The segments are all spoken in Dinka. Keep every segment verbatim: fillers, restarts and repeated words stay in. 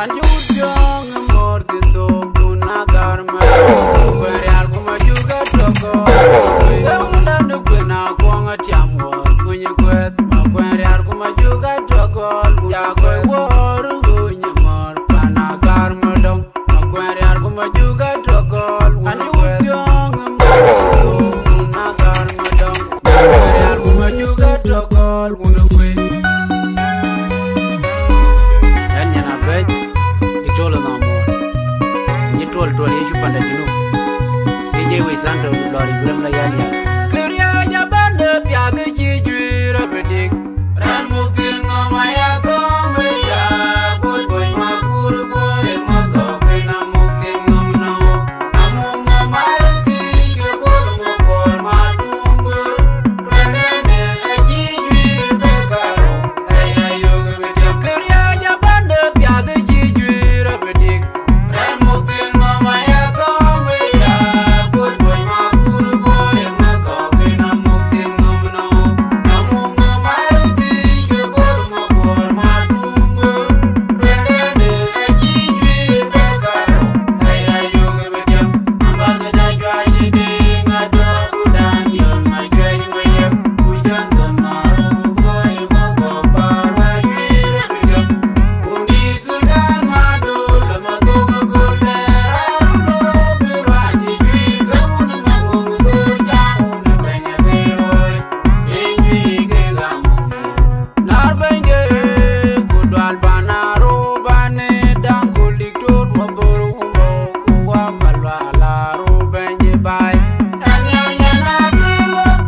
An cï wut piɔ̈ɔ̈ŋ ë mor thïn thok, kun agar mɛ̈n, kuɛ̈n rial ku majuk ë tök gɔ̈ɔ̈r. Ë wunda në kuën akuɔŋ atiam wuɔɔth, kuny kuɛth, ma kuɛ̈n rial ku majuk ë tök gɔ̈ɔ̈r. Kun ja kuɛ̈n wuɔɔr ë kuny ë mor, pan agar madɔŋ, ma kuɛ̈n rial ku majuk ë tök gɔ̈ɔ̈r. An cï wut piɔ̈ɔ̈ŋ ë mor thïn thok, kun agar madɔŋ. Yɛn nyan abɛ̈c, ë tol ë nɔm muɔɔr. Nyi tuɔl tuɔl Yecu panda Junub. Ë jei wec than tɔ lɔr ë gurem la yal yal. Këriëëc abɛ̈n ë piath ë cï juiir abï dik. Raan muk thïn ŋɔm aya thɔ̈ɔ̈ŋ bï ya, kuöc bɔny ma kuur kuöc ë ma gɔ̈k ë na muk thïn ŋɔm nɔ̈k. Nar bɛ̈nyde, ku dual pan Aruba në daŋ, ku Diktor Mabor Wumbo, ku wa Malual Aruba bɛ̈ny baai. Ɛn ya yɛn a duëër wok,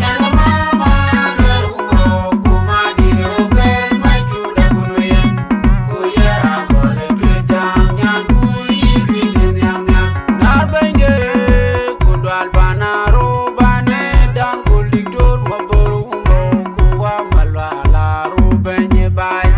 yɛn a mama duëër Wumbo, ku ma dït ë wok bɛ̈n ma cuda kun yen, ku yɛn a gɔl ë tuëëc daŋ nyan ku yï luic de nhiaŋ nhiaŋ. Nar bɛ̈nyde, ku dual pan Aruba në daŋ, ku Diktor Mabor Wumbo, ku wa Malual Aruba bɛ̈ny baai.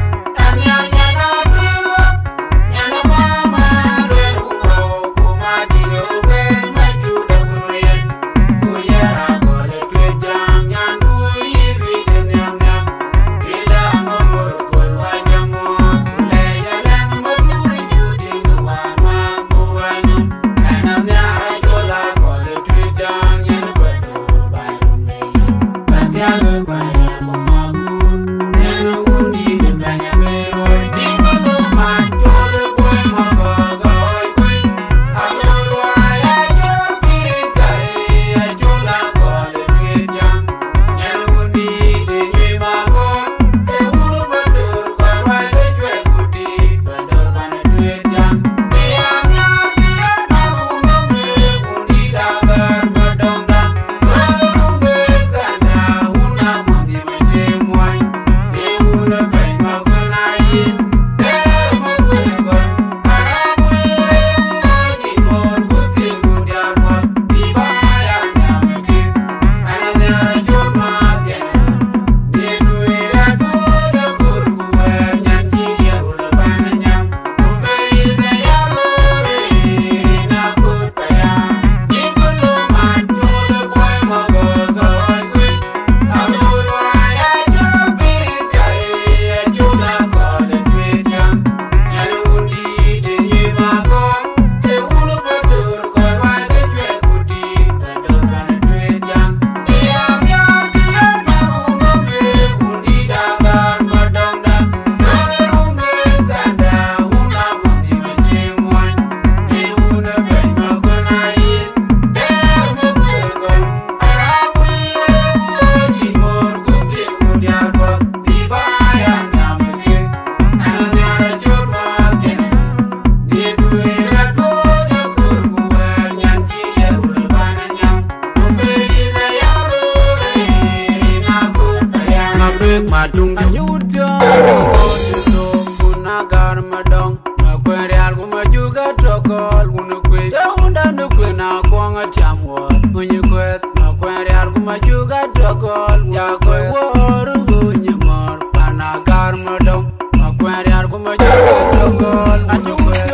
Abek ma tuŋ de wut thiɔ̈ɔ̈ŋ, kun agar madɔŋ. Ma kuɛ̈n rial ku majuk ë tök gɔ̈ɔ̈r, wun kuëc. Ke wunda në kuën akuɔŋ atiam wuɔɔth, kuny kuɛth. Ma kuɛ̈n rial ku majuk ë tök gɔ̈ɔ̈r, wun kuëc. Wuɔɔr ë kuny mɔ̈ɔ̈r, pan agar madɔŋ. Ma kuɛ̈n rial ku majuk ë tök gɔ̈ɔ̈r, wun kuëc.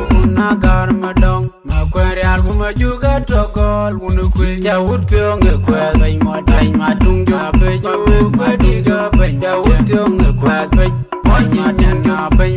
Kun agar madɔŋ. Ma kuɛ̈n rial ku majuk ë tök gɔ̈ɔ̈r, wun kuëc. Ca wut thiɔ̈ɔ̈ŋ ë kuɛth, bɛ̈ny mɔ̈t, bɛ̈ny ma tuŋ jɔ, bɛ̈ny ma tuŋ jɔ, bɛ̈ny ca wut thiɔ̈ɔ̈ŋ ë kuɛth, bɛ̈ny. Mɔc nyin nyan ŋa bɛ̈ny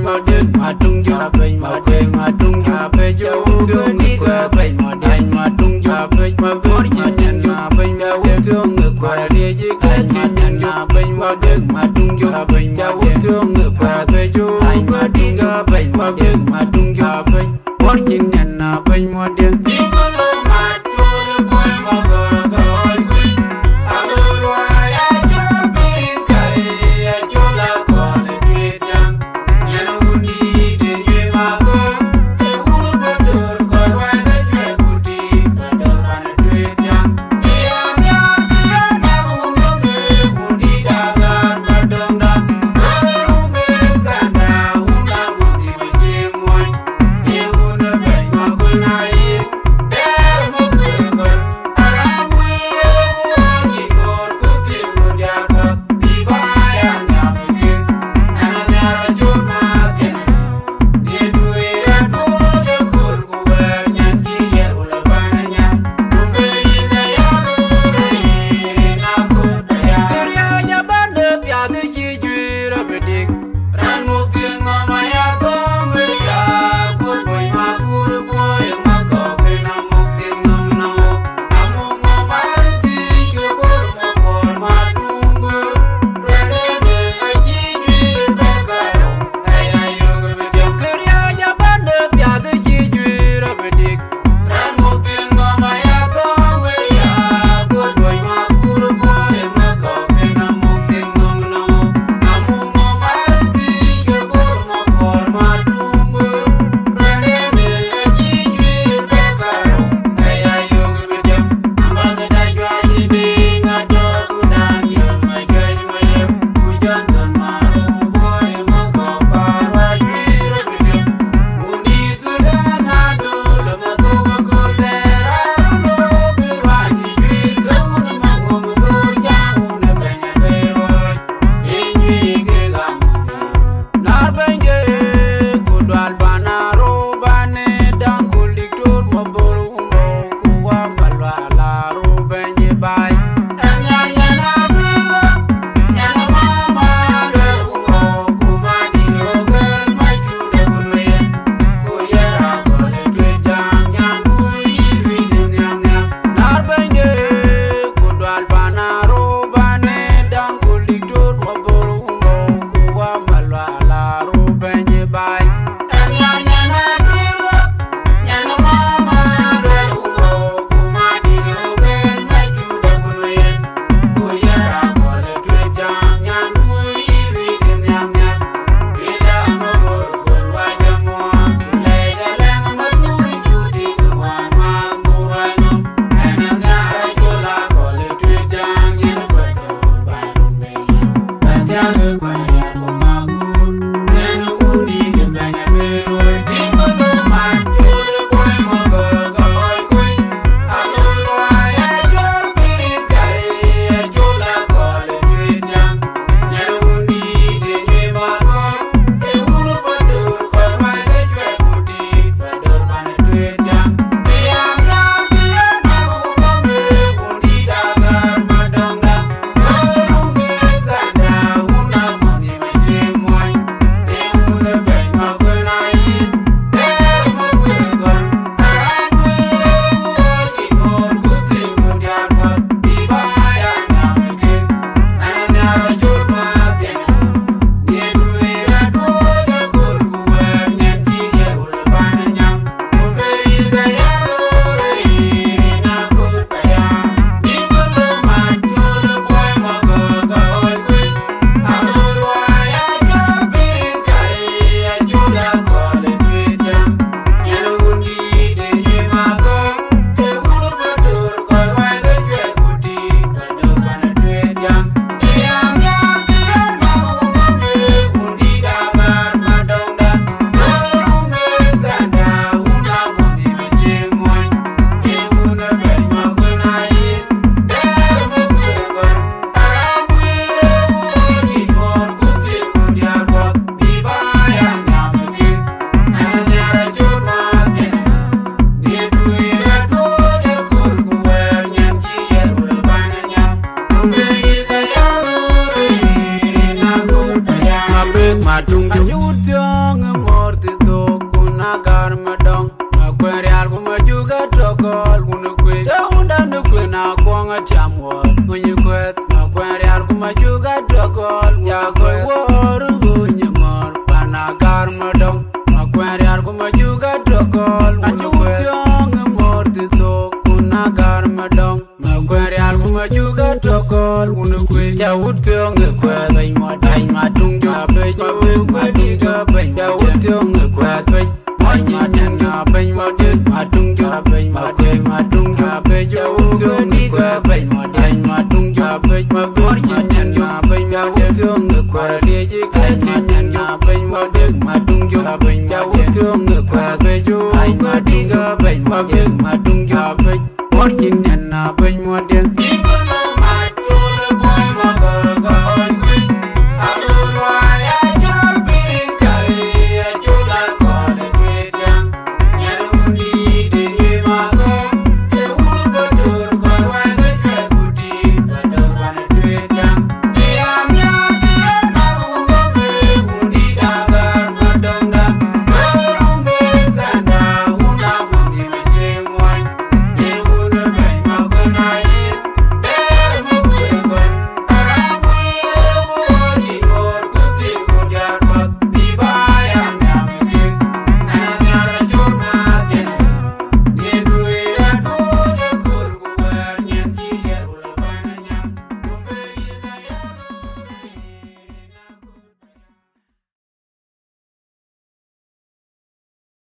Bad